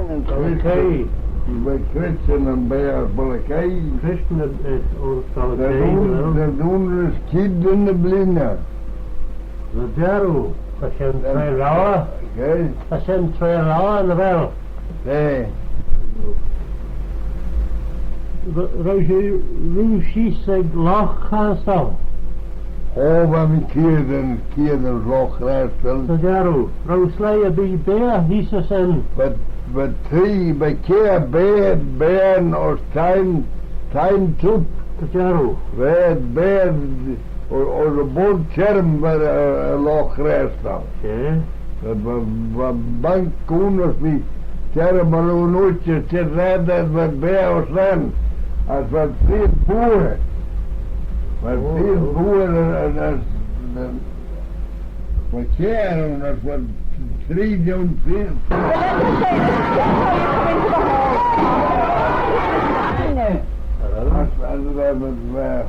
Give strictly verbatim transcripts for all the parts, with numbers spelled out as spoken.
Baile Craig. Baile Craig, yn baile Baile Craig. Christian is, is old Baile Craig, you know. They're doing this kid in the blina. Dy jarroo, ta shen traa rour. Okay. Ta shen traa rour yn Baile. Eh. Ro-, row shiu rieau sheese ec Lough Chrasdal? O, va mee keayrt, keayrt Lough Chrasdal. Dy jarroo, row sleih erbee beaghey sheese ayns shen? But, but three, but kiare beaghey, beaghey ayns time, time took. Dy jarroo. Red beaghey, or, or the boat cherrym, but, uh, uh, Lough Chrasdal. She. Va, va, va bank cooney as bee cherrym er yn oyr, as çheet raad as va beaghey ayns shen, as va feed bwoaie. Va feed bwoaie, as, as, as, va kiare, as va three down feed. As, as, as, as, as,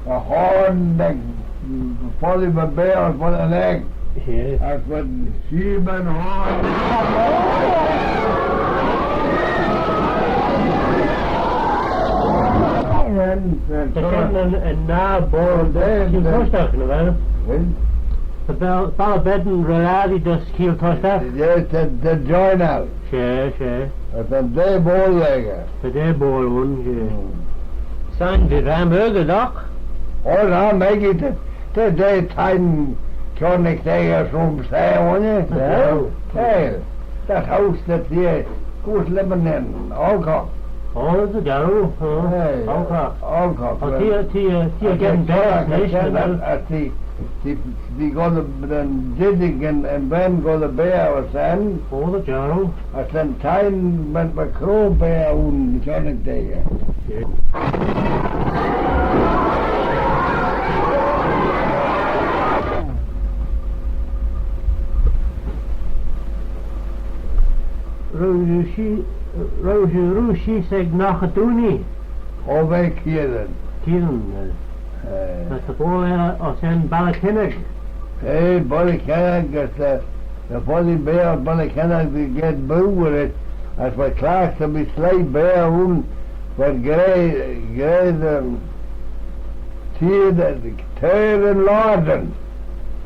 a horn, like, foddee va beaghey ayns shen, an egg. Yes. As va sheean horn. Yn, yn, yn, yn nah boayl, eh, Keeill Tostagh, nagh vel? Eh? Ta Bal-, Ballabeddan ry-lhiattee dys Keeill Tostagh? Yes, ta, ta join out. She, she. As ta daa boayl echey. Ta daa boayl ayn, she. Mm. Son, ta ram echey, dagh? O, ram echey, ta, ta daa thie kionnaghtee echey son shen, eh? Yeah. Hey, that house that there, goes living in Alcock. Oh, dy jarroo, oh, hey, Alcock. Alcock. Oh, well, tia, tia, tia, I get getting better, that, I get that, I see. T'eh, t'eh goll dy, dy, dy, yn, yn ven goll dy beaghey ayns shen. Oh, dy jarroo. As yn thie, my, my crow beaghey ayn kionnaghtee echey. Row shiu, row shiu rieau sheese ec Knockadoonie? O, va keayrt. Keayrt, eh. Eh. As ta boayl elley ayns shen Ballykinnick. Eh, Ballykinnick, as ta, ta foddee beaghey Ballykinnick, we get boo with it. As va class, ta mee sleih beaghey ayn, but gra, gra, um, Tair, tair yn loayrtyn.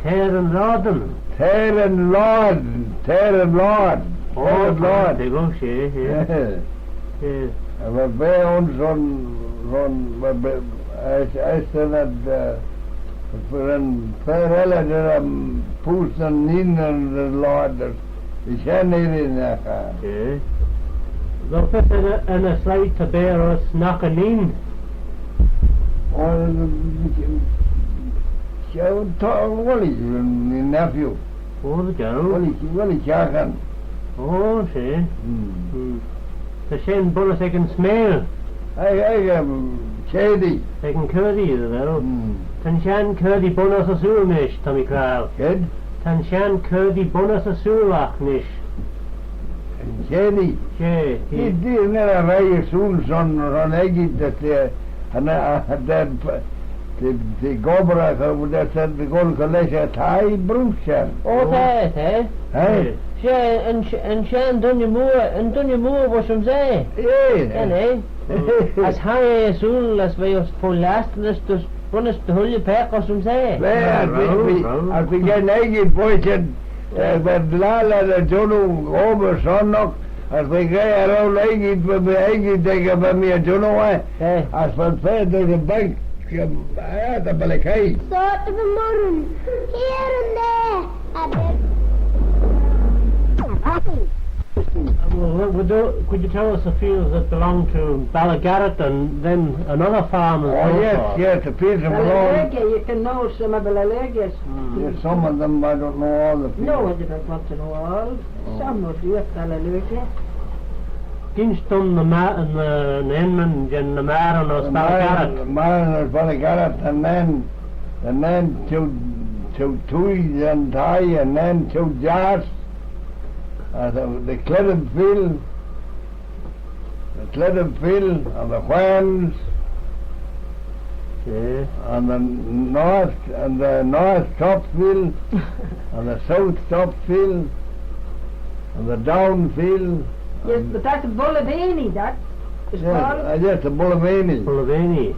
Tair yn loayrtyn? Tair yn loayrtyn, tair yn loayrtyn. Oh, tair yn loayrtyn. She, she. She. As va beaghey ayn son, son, va be-, as, as yn ad, eh, ren fer elley, ren, um, poost yn inneen yn loayrtyn. She, she, nagh vel. She. Vel fys enney, enney sleih ta beaghey ayns Knockadoonie? O, she, ta, well, my nephew. O, dy jarroo. Well, well, he can. O, she. Hmm. Hmm. Ta shen bunnys ec yn Smeil. Ec, ec, um, Keardy. Ec yn Keardy, dy vel. Hmm. Ta'n shenn Keardy bunnys ersooyl nish, ta mee credjal. Kid? Ta'n shenn Keardy bunnys ersooyl agh nish. Yn Keardy? She, she. T'eh, t'eh, nagh row eh ersooyl son, son eggid, eh, yn, eh, eh, t'eh, t'eh gobbraghey, eh, t'eh, t'eh goll lesh y thie, Bruce, shen. O, t'eh, t'eh. Hey? She, yn, yn shenn dooinney mooar, yn dooinney mooar voish ayms eh. Eh. Shen eh. As hie eh ersooyl, as v'eh ayns fo lhiastynys dys bunnys dy chooilley peccaghys ayms eh. Well, as we, we, as we get eggid, boys, and, uh, we're glad that the Jono over son, as we get around eggid, we be eggid, they give me a Jono, eh? Eh. As for fair, there's a bank, um, ah, the Ballycay. Sort of a morning, here and there, a bit. Well, would you, could you tell us the fields that belong to Ballygarrett and then another farm as well? Oh, yes, yes, the fields that belong. Ballyleagy, you can know some of Ballyleagy's. Hmm. Yes, some of them, I don't know all the fields. No, I didn't want to know all. Oh. Some of you at Ballyleagy. Ginsh dooin ny ma-, ny, ny enmyn jeh'n, ny magheryn ayns Ballygarrett? Ny magheryn ayns Ballygarrett, and then, and then to, to Twoaie and Thie, and then to Jars. Uh, the, the Cledden Field, the Cledden Field and the Whirns, yeah, and the North, and the North Top Field, and the South Top Field, and the Down Field, Yes, but that's a Bullivany, that is called. Yes, uh, yes, a Bullivany. Bullivany.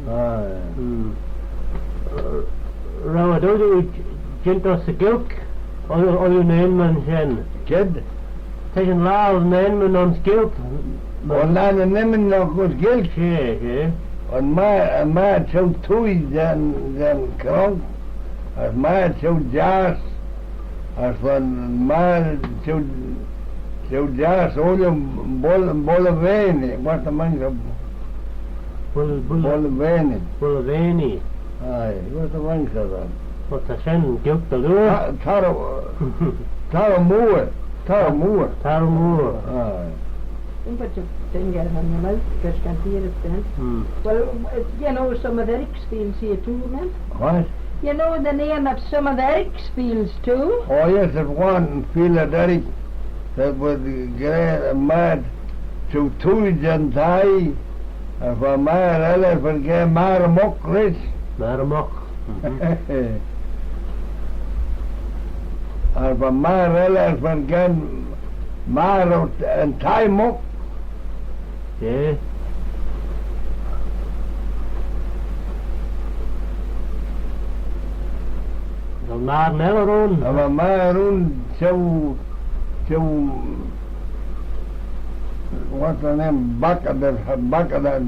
Aye. Hmm. Uh, row ad ooilley jeant ayns y Ghaelg, ooilley, ooilley ny enmyn shen. Kid? T'eh shin laccal ny enmyn ayns Gaelg. Well, nane ny enmyn ayns Gaelg. She, she. Yn mie, yn mie çheu twoaie jeh'n, jeh'n cronk, as mie çheu jiass, as va'n mie çheu, çheu jiass ooilley Bul-, Bullivany, what the manx of Bul-, Bul-, Bullivany. Bullivany. Aye, what the manx of that? What the shen Gaelg the lure? Ta-, Tarra, Tarra Mooar, Tarra Mooar. Tarra Mooar. Aye. Ym but you didn't get it on your mouth because you can't hear it then. Hmm. Well, uh, you know some of Eric's fields here too, man. What? You know the name of some of Eric's fields too? Oh, yes, there's one field at Eric that was great and mad to two Gentile, and for my relic for gay Mara Muck, Rich. Mara Muck. Mm-hmm. As va magher elley as va'n gane magher yn thie muck. Yeah. Vel magher elley ayn? As va magher ayn çheu, çheu, what's the name? Back of the, back of the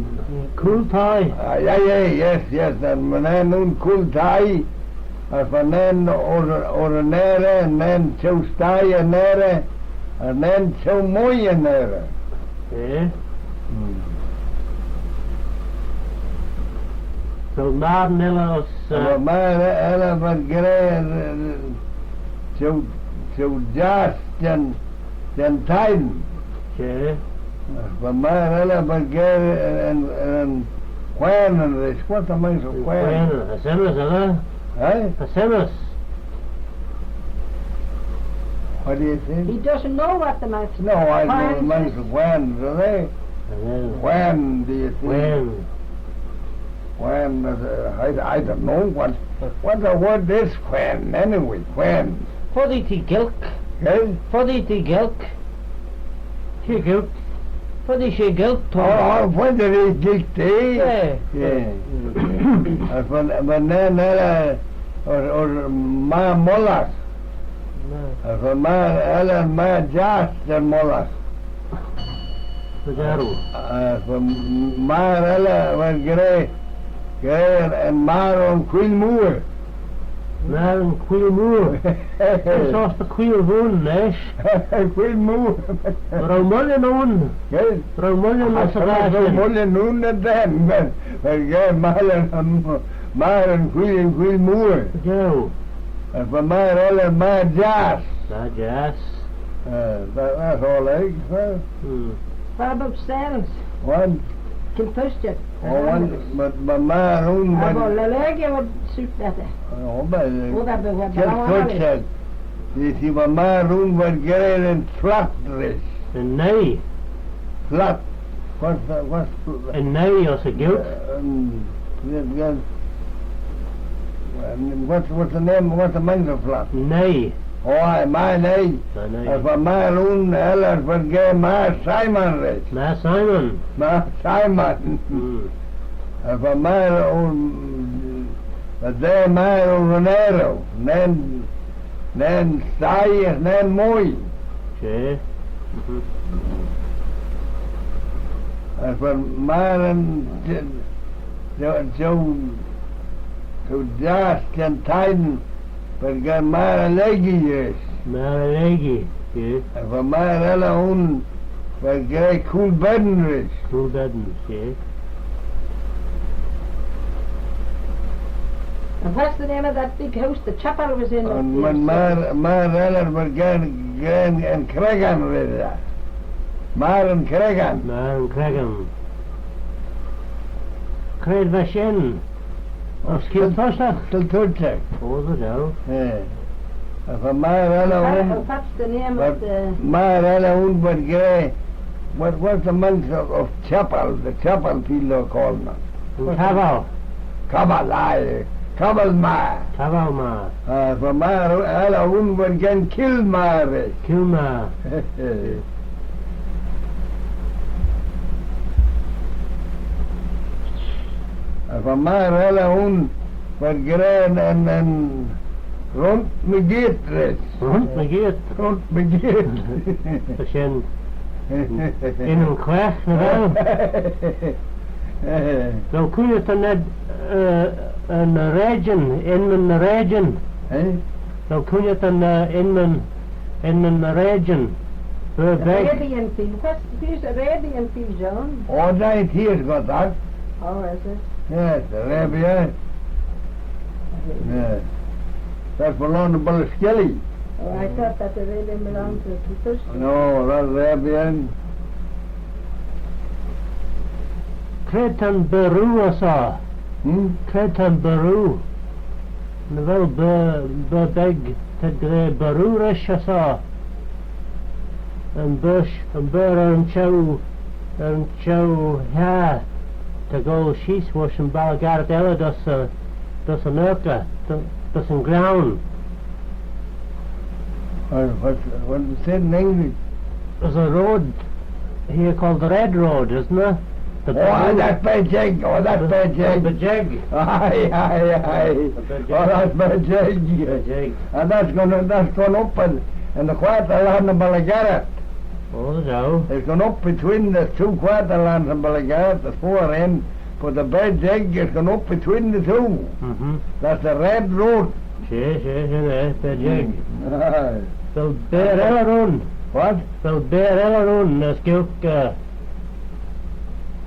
Cooyl Thie. Ah, yeah, yeah, yes, yes. As va nane ayn Cooyl Thie. As va nane ayr, ayr yn aarey, nane çheu sthie yn aarey, as nane çheu mooie yn aarey. Eh? Hmm. So, magher elley as, as va, eh, magher elley va gra, eh, çheu, çheu jiass jeh'n Jeh'n thieyn. She. Va magher elley va gra yn, yn, yn quaanyn rish. What the manx of quaanyn? Quaanyn. As enmys, eh? Eh? As enmys. What do you think? He doesn't know what the manx of quaanyn is. No, I know the manx of quaanyn, do they? Quaanyn, do you think? Quaanyn. Quaanyn, uh, I, I don't know what, what the word is quaanyn anyway, quaanyn. Foddee t'ee Gaelg. Eh? Foddee t'ee Gaelg. She Gaelg. Foddee she Gaelg, Tom. Oh, oh, foddee t'ee Gaelg, eh? Yeah. Yeah. As va, va nane elley, or, or magher mullagh. No. As va magher elley, magher jiass jeh'n mullagh. Dy jarroo. As va magher elley va gra, gra yn magher ayn Queeyl Mooar. Magher ayn Queeyl Mooar. As va dy queeyl v'ayn nish. Queeyl Mooar. Row mullan ayn. Yes. Row mullan ayn. Row mullan ayn then, but, but gra magher ayn, magher ayn Queeyl, Queeyl Mooar. Dy jarroo. As va magher elley, magher jiass. Magher jiass. Uh, that, that's all, eh? Hmm. What about Stell's? One. Kilpatrick. Oh, one, but, but magher ayn, ah, but well, Lalaig would suit better. Oh, but, uh, oh, that'd be what I wanted. Kilpatrick. You see, va magher ayn va gra yn flat rish. Yn nigh. Flat. What's the, what's the, yn nigh, as y Gaelg? Um, yeah, yeah. Um, what's, what's the name, what's the manx of flat? Nigh. Oh, aye, magher nigh. Magher nigh. As va magher ayn elley as va gra magher Simon rish. Magher Simon. Magher Simon. Hmm. As va magher ayn, va daa magher ayn yn aarey. Nane, nane sthie, nane mooie. She. Mhm. As va magher ayn, jeh'n, jeh'n, jeh'n, jeh'n jiass jeh'n thieyn, va gra magher Alegi rish. Magher Alegi, she. As va magher elley ayn, va gra Cooyl Beddan rish. Cooyl Beddan, she. And what's the name of that big house the chapel was in up there? Magher, magher elley va gra, gra yn Cregan rish. Magher yn Cregan. Magher yn Cregan. Cre va shen? As Kilpatrick? Kilpatrick. Oh, the devil. Eh. As va magher elley ayn. What's the name of the... Magher elley ayn va gra, what, what's the manx of, of chapel? The chapel people are called now. Cabal. Cabal, aye. Cabal magher. Cabal magher. Ah, as va magher elley ayn va gra Kilmagher. Kilmagher. Va magher elley ayn, v'ad gra yn, yn, yn runt mygeayrt rish. Runt mygeayrt? Runt mygeayrt. Ta shen yn, yn quaagh, nagh vel? Vel cooinaghtyn ayd, eh, yn raaidyn, enmyn ny raaidyn? Eh? Vel cooinaghtyn, eh, enmyn, enmyn ny raaidyn? Beg. Arabian pea, what's, who's Arabian pea, John? Oh, right, here's got that. Oh, is it? Yes, Arabia. Yeah. That's belonging to Billy Skilly. Oh, I thought that Arabia belonged to Peter. No, that's Arabian. Cre ta'n barroo ayns shoh? Hmm? Cre ta'n barroo? Nagh vel baa, baa beg, t'ad gra barroo rish ayns shoh? Yn baa, yn baa er yn çheu, er yn çheu haghey, ta goll sheese voish yn balley garrey elley dys y, dys yn oarkey, dys, dys yn ghrione. What, what, what did you say in English? There's a road here called the Red Road, isn't there? The Oh, Big that's Bejig. Oh, that's Bejig. Bejig. Aye, aye, aye. The Bejig. Oh, that's Bejig. Bejig. And that's gonna, that's gone up in, in the quarter land of Ballygarrett. Oh, no. It's gone up between the two quarter lands in Ballygarrett, the four end, but the Bejig is gone up between the two. Mm-hmm. That's the Red Road. She, she, she, eh, Bejig. Mm. Aye. Vel baa elley ayn? What? Vel baa elley ayn, as Gaelg, eh,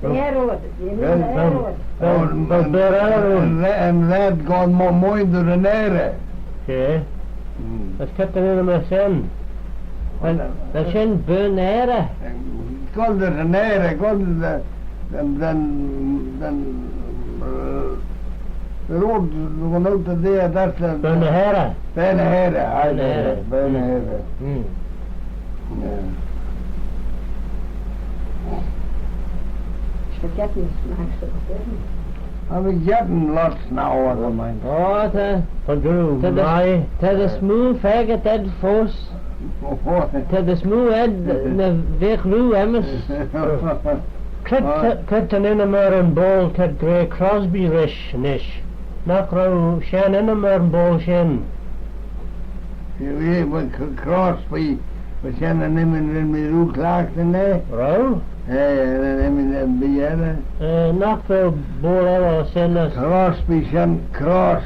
Baa Road, you mean Baa Road. Vel, vel, vel baa elley ayn? And, and that gone mo-, more than an hour. She. Mm. As cre ta'n ennym ayns shen? Vel, vel shen Bun Airey? Called it an hour, called it the, then, then, then, uh, the road going out to there, that's the Bun Airey. Bun Airey, aye, Bun Airey. Bun Airey. Mm. Yeah. Forgetting snacks of them. I'm getting lots now, I don't mind. Oh, ta, ta, ta, ta, ta smoo faagit ayd foast. Ta smoo ayd na veagh rieau aym's. Cre, cre, cre ta'n ennym er yn boayl t'ad gra Crosby rish nish? Nagh row shenn ennym er yn boayl shen? Yeah, but C-, Crosby, but shen yn ennym ren mee rieau cliaghtey, eh? Row? Eh, yn ennym ren mee er. Eh, nagh vel boayl elley ayns shen as Crosby shen cross,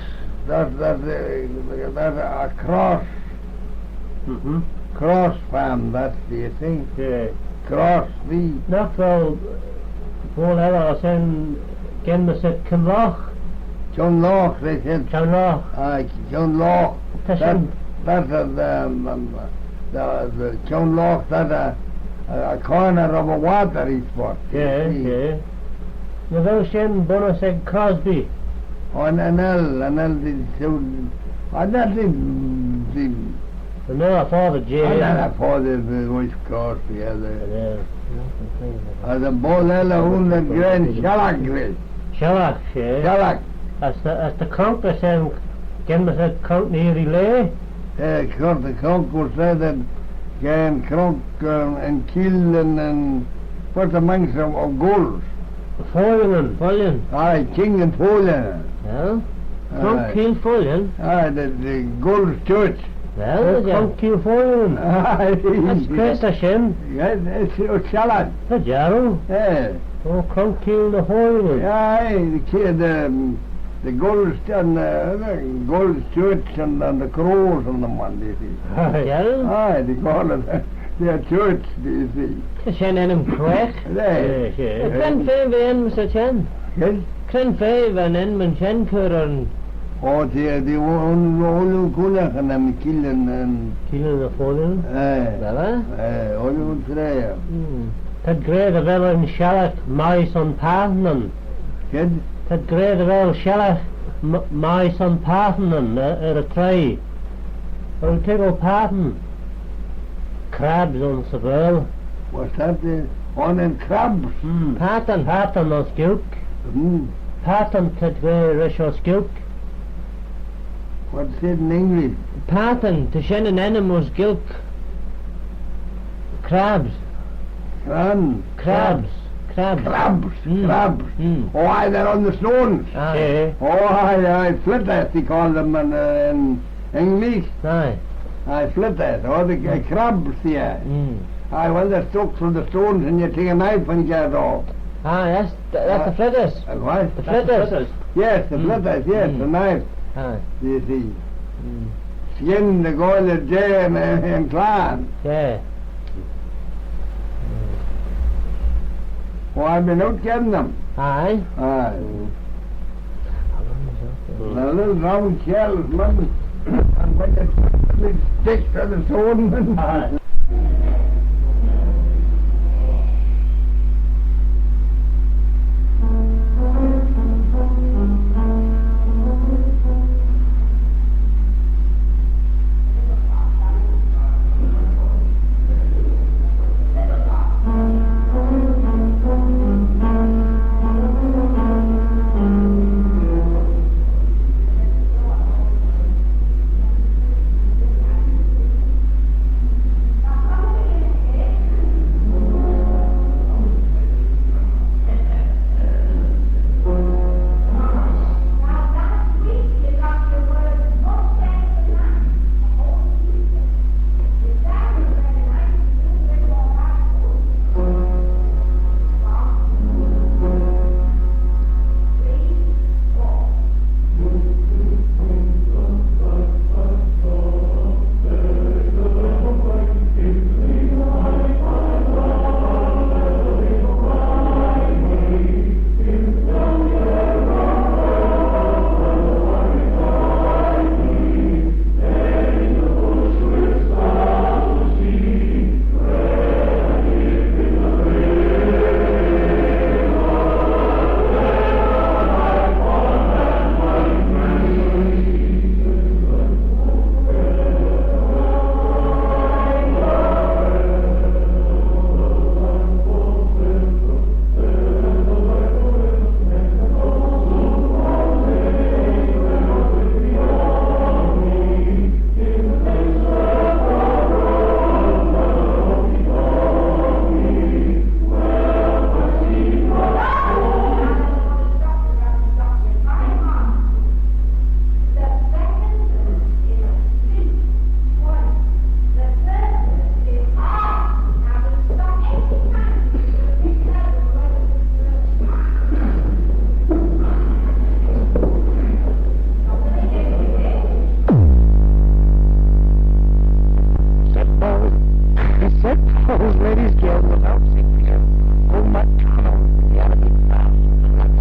that, that, uh, that, a cross. Mm-hmm. Cross farm, that's the thing. Yeah. Crosby. Nagh vel boayl elley ayns shen genmys ayd Kinlough? Kinlough, they said. Kinlough. Aye, Kinlough. Ta shen. That, that, um, um, the, the Kinlough, that, uh, a, a corner of a watery spot, you see. Yeah, yeah. Nagh vel shen bunnys ec Crosby? Oh, yn, yn el, yn el did, so, oh, that did, did. Yn el er y foddey jeh. Yn el er y foddey, the voice Crosby, yeah, the. Yeah. As yn boayl elley ayn, t'ad gra yn Shelagh rish. Shelagh, yeah. Shelagh. As ta, as ta cronk ayns shen, genmys ayd cronk ny irree laa? Eh, cronk, ta cronk ayns shen, gan cronk, um, yn keeayll yn, yn, what the manx of, of goals. Foillyn. Foillyn. Aye, king yn foillyn. Yeah. Cronk keeayll foillyn? Aye, the, the goals church. Well, oh, yeah. Cronk keeayll foillyn. Aye. As cre ta shen? Yeah, it's, it's Shelagh. Ta jarroo. Eh. Oh, cronk keeayll ny foillyn. Aye, the ki-, the, um, the goals and, uh, the goals church and, and the crows and the man, you see. Aye. Well. Aye, they call it, uh, their church, you see. Ta shen ennym quaagh. Aye. Yeah, yeah. Cre'n fa v'eh enmyssit shen? Yes? Cre'n fa v'eh enmyssit shen, cur orrin? Oh, the, the one, one, one, Killen and, and Killen and Follin? Aye. Vel eh? Aye, only one three. Hmm. T'ad gra dy vel yn Shelagh mie son Parthynyn. Kid? T'ad gra dy vel Shelagh m-, mie son Parthynyn, eh, er y traie. Well, take all Parthynyn. Crabs ayns y Vaarle. What's that? The, on in crabs? Hmm. Parthynyn. Parthynyn ayns Gaelg. Hmm. Parthynyn t'ad gra rish ayns Gaelg. What's it in English? Parthynyn, ta shen yn ennym ayns Gaelg. Crabs. Crann. Crabs. Crabs. Crabs, mm, crabs. Mm. Oh, aye, they're on the stones. Aye. Eh. Oh, aye, aye, flitters, they call them in, uh, in English. Aye. Aye, flitters, oh, the, uh, crabs, yeah. Mm. Aye, well, they're stuck through the stones and you take a knife and get it off. Ah, yes, th-, that's the flitters. Uh, what? The flitters. Yes, the flitters, yes, the knife. Aye. You see. Mm. Skin the goal of Jay and, and, and clan. Yeah. Oh, I've been out getting them. Aye. Aye. Mm. They're little round shells, man. And when you put them in sticks on the stone, man. Aye. Saint Paul's, Saint Paul's Ladies' Guild announcing the end of MacDonald the Arabic Farm.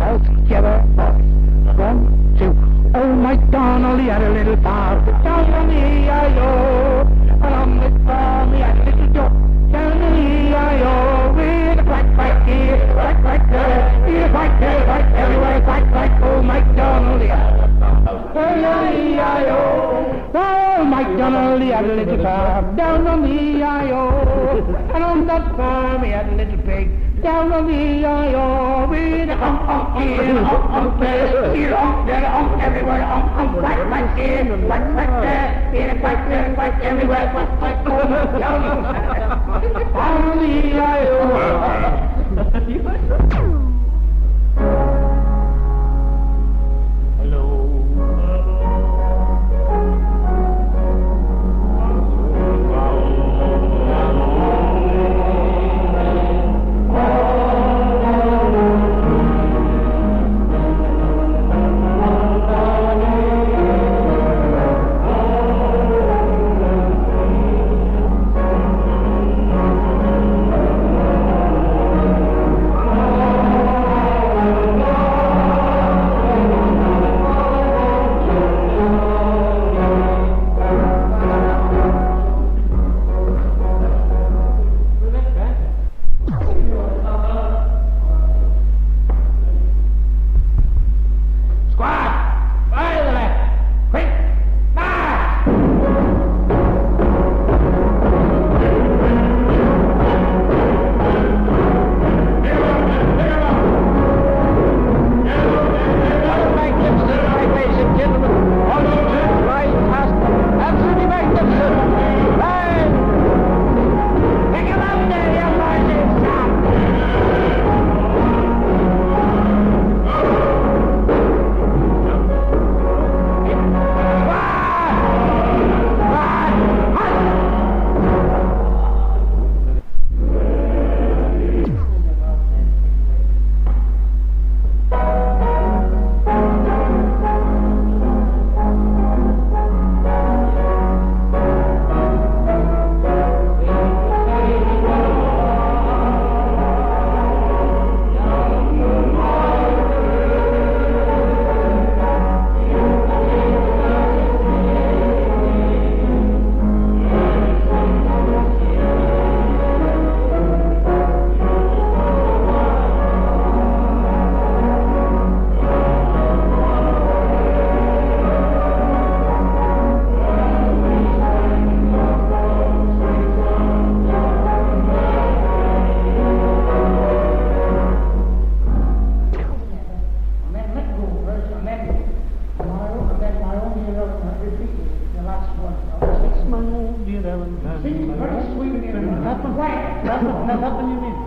All together, boys. One, two. Oh, MacDonald, he had a little farm down on the E I O. And on this farm he had a little duck down on the E I O. With a quack, quack here, quack, quack there, here, quack there, quack everywhere, quack, quack. Oh, MacDonald, he had a little farm down on the E I O. Well, MacDonald, he had a little farm down on the E I O. And on that farm he had a little pig down on the E I O. With a honk, honk here, honk, honk there, here, honk there, honk everywhere, honk, honk, quack, quack here, quack, quack there, here, quack there, quack everywhere, quack, quack, oh, MacDonald, down on the E I O. Wait, that's, that's what you mean.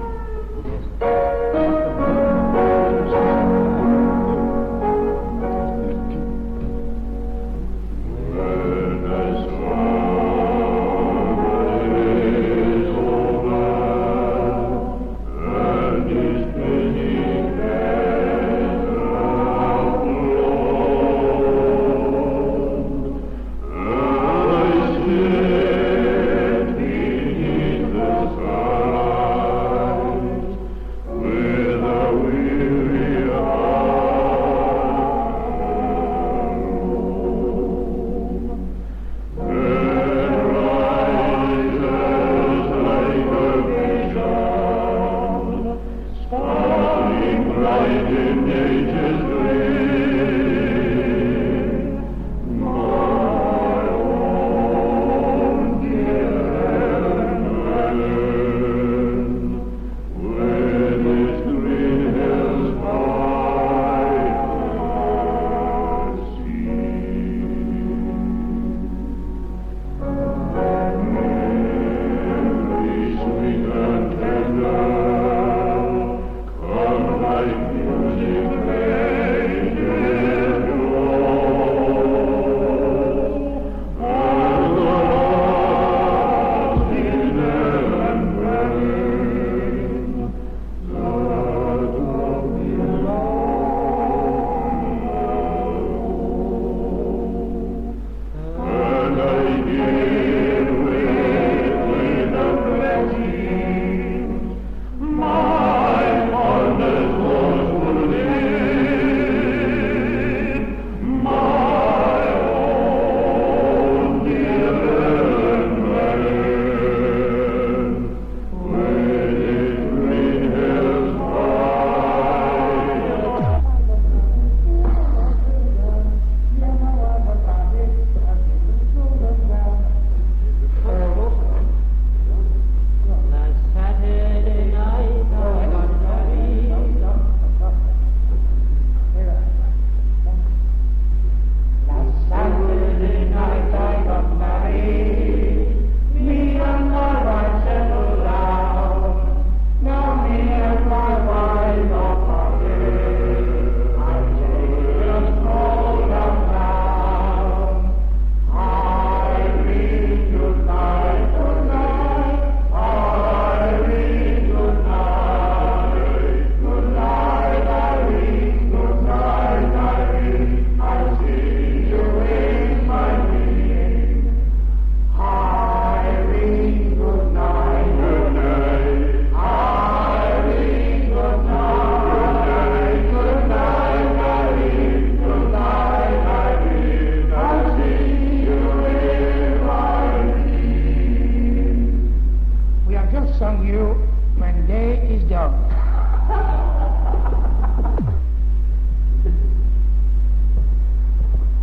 We have just sung you When Day Is Done.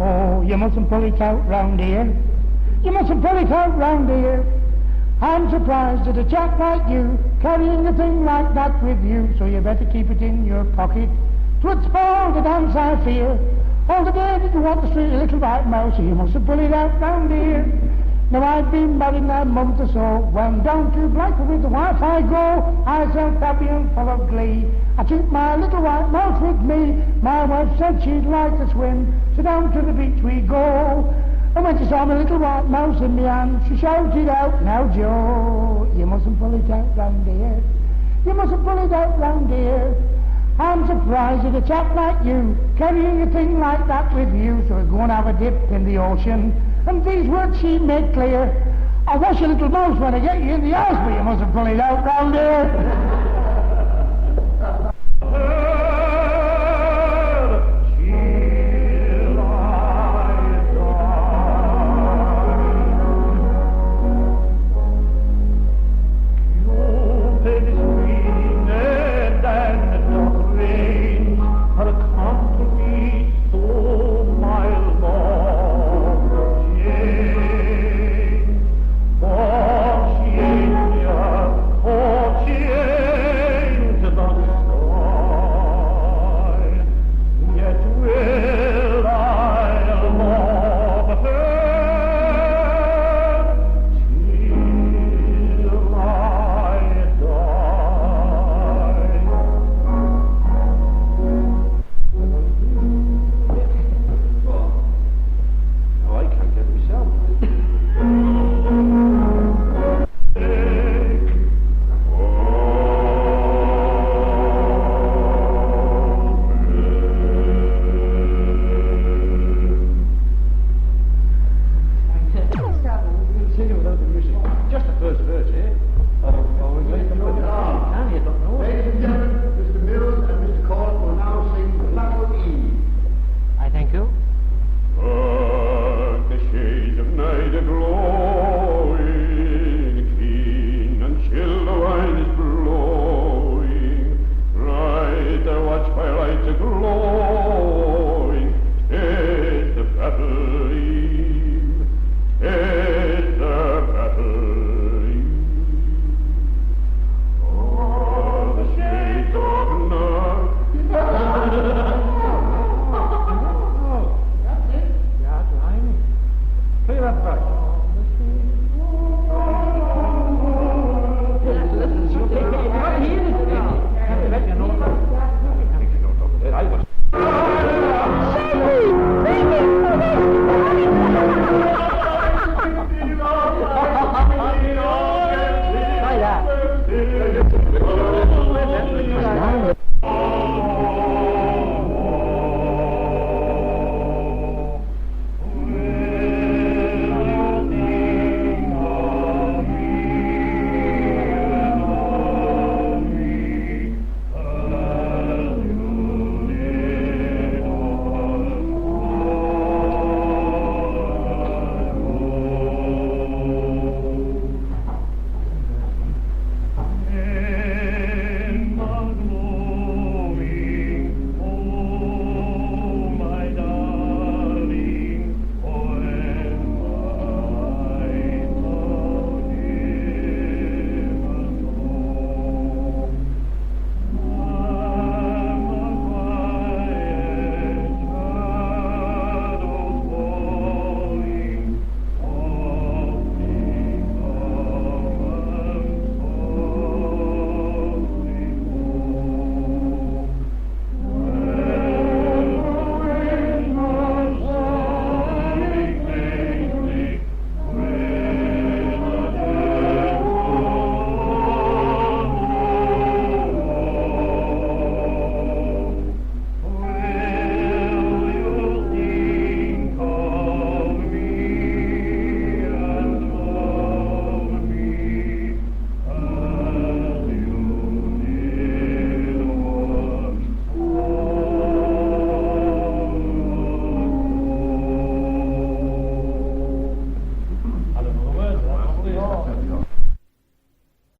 Oh, you mustn't pull it out round here. You mustn't pull it out round here. I'm surprised at a chap like you carrying a thing like that with you, so you better keep it in your pocket. 'Twould spoil the dance, I fear. All the day that you want to see a little white mouse, you mustn't pull it out round here. Now I've been married now a month or so. Well, don't you blink, with the wife I go. I sell tabby and full of glee. I took my little white mouse with me. My wife said she'd like to swim, so down to the beach we go. And when she saw my little white mouse in my hand, she shouted out, "Now, Joe, you mustn't pull it out round here. You mustn't pull it out round here. I'm surprised at a chap like you carrying a thing like that with you, so go and have a dip in the ocean." And these words she made clear, "I'll wash your little mouse when I get you in the house, but you mustn't pull it out round here."